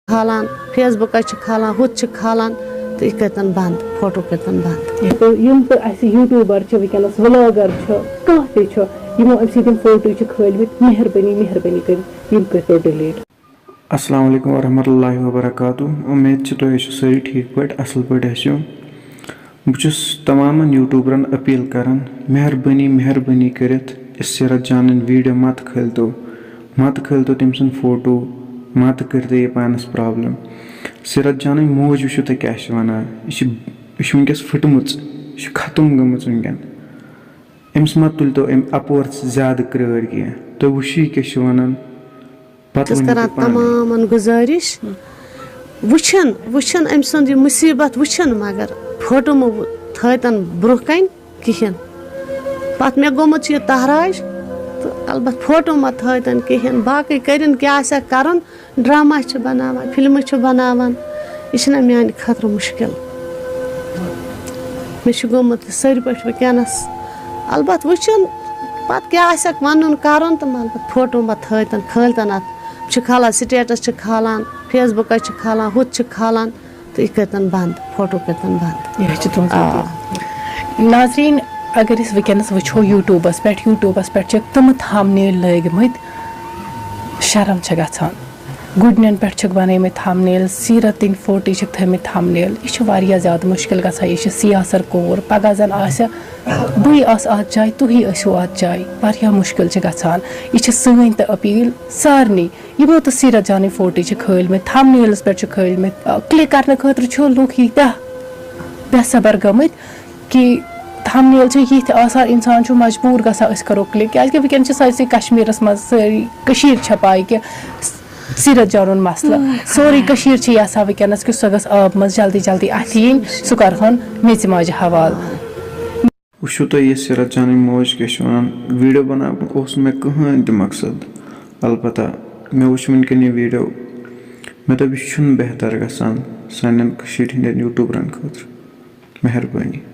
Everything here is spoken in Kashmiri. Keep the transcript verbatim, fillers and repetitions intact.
کھالان، فیس بُکَس چھِ کھالان، ہُتھ چھِ کھالان، تہٕ یہِ کٔرۍتَن بنٛد، فوٹو کٔرۍتَن بنٛد۔ تہٕ یِم تہِ اَسہِ یوٗٹیوٗبَر چھِ وٕنکیٚنَس، وٕلاگر چھِ، کانٛہہ تہِ چھُ، یِمو اَمہِ سۭتۍ یِم فوٹو چھِ کھٲلمٕتۍ، مہربٲنی مہربٲنی کٔرِتھ یِم کٔرۍتو ڈِلیٖٹ۔ السلام علیکم ورحمۃ اللہ وبرکاتہ۔ امید چھِ تُہۍ ٲسِو سٲری ٹھیٖک پٲٹھۍ، اَصٕل پٲٹھۍ ٲسِو۔ بہٕ چھُس تمامَن یوٗٹیوٗبرَن اپیٖل کران، مہربٲنی مہربٲنی کٔرِتھ یہِ سیٖرت جانٕنۍ ویٖڈیو مَتہٕ کھٲلۍتو، مَتہٕ کھٲلۍتو تٔمۍ سٕنٛدۍ فوٹو، مَتہٕ کٔرۍتو یہِ پانَس پرابلم۔ سیٖرت جانٕنۍ موج وٕچھِو تُہۍ کیٛاہ چھِ وَنان، یہِ چھِ، یہِ چھِ وٕنکیٚس پھٕٹمٕژ، یہِ چھِ ختم گٔمٕژ وٕنکیٚن۔ أمِس مَتہٕ تُلۍتو أمۍ اَپور زیادٕ کرٛٲرۍ کینٛہہ۔ تُہۍ وٕچھِو یہِ کیٛاہ چھِ وَنان۔ پَتہٕ چھَس ؤنِو کران تُہۍ پانَے۔ تمامَن گُزٲرِش، وٕچھِن وٕچھِن أمۍ سُنٛد یہِ مُصیٖبت وٕچھِن، مگر فوٹو مہٕ تھٲیتَن برٛونٛہہ کَنہِ کِہیٖنۍ۔ پَتہٕ مےٚ گوٚمُت چھُ یہِ تحراج، تہٕ البتہ فوٹو مہ تھٲیتَن کِہیٖنۍ۔ باقٕے کٔرِن کیٛاہ آسٮ۪کھ کَرُن، ڈرامہ چھِ بناوان، فلمہٕ چھِ بناوان، یہِ چھِنہ میانہِ خٲطرٕ مُشکل۔ مےٚ چھُ گوٚمُت یہِ سٲری پٲٹھۍ وٕنکیٚنَس۔ البتہ وٕچھُن پَتہٕ کیٛاہ آسٮ۪کھ وَنُن کَرُن، تہٕ البتہ فوٹو مہ تھٲیتَن، کھٲلتَن اَتھ۔ چھِ کھالان، سٹیٹس چھِ کھالان، فیس بُکَس چھِ کھالان، ہُتھ چھِ کھالان، تہٕ یہِ کٔرۍتَن بنٛد، فوٹو کٔرۍتَن بنٛد۔ یہِ حظ چھِ تُہٕنٛز آ۔ غلطی۔ ناظریٖن، اگر أسۍ وٕنکیٚنَس وٕچھو یوٗٹیوٗبَس پٮ۪ٹھ، یوٗٹیوٗبَس پٮ۪ٹھ چھِ تِم تھامنیل لٲگۍ مٕتۍ، شرم چھِ گژھان۔ گُڈنٮ۪ن پٮ۪ٹھ چھِکھ بنٲومٕتۍ تھامنیل، سیٖرتٕنۍ فوٹو چھِکھ تھٲومٕتۍ تھامنیل۔ یہِ چھِ واریاہ زیادٕ مُشکل گژھان۔ یہِ چھِ سیاہ سَر کوٗر، پَگاہ زَن آسہِ بٕے آسہٕ اَتھ جایہِ، تُہی ٲسِو اَتھ جایہِ۔ واریاہ مُشکل چھِ گژھان۔ یہِ چھِ سٲنۍ تہٕ اپیٖل سارنٕے، یِمو تہٕ سیٖرت جانٕنۍ فوٹو چھِ کھٲلۍ مٕتۍ، تھامنیلَس پٮ۪ٹھ چھِ کھٲلۍ مٕتۍ۔ کِلِک کرنہٕ خٲطرٕ چھِ لُکھ ییٖتیٛاہ بے صبر گٔمٕتۍ کہِ تھامنیل چھِ یِتھۍ آسان، اِنسان چھُ مجبوٗر گژھان أسۍ کَرو کِلِک، کیٛازِکہِ وٕنکیٚن چھِ سٲرسٕے کشمیٖرَس منٛز، سٲری کٔشیٖر چھےٚ پاے کہِ سیٖرت جانُن مسلہٕ۔ سورُے کٔشیٖر چھِ یَژھان وٕنکیٚنَس کہِ سۄ گٔژھ آب منٛز جلدی جلدی اَتھِ یِنۍ، سُہ کَرہون میٚژِ ماجہِ حوالہٕ۔ وٕچھِو تُہۍ یہِ سیٖرت جانٕنۍ موج کیٛاہ چھِ وَنان۔ ویٖڈیو بَناوُن اوس نہٕ مےٚ کٕہٕنۍ تہِ مقصد، البتہ مےٚ وٕچھ وٕنکیٚن یہِ ویٖڈیو، مےٚ دوٚپ یہِ چھُنہٕ بہتر گژھان سانٮ۪ن کٔشیٖرِ ہِنٛدٮ۪ن یوٗٹیوٗبرَن خٲطرٕ۔ مہربٲنی۔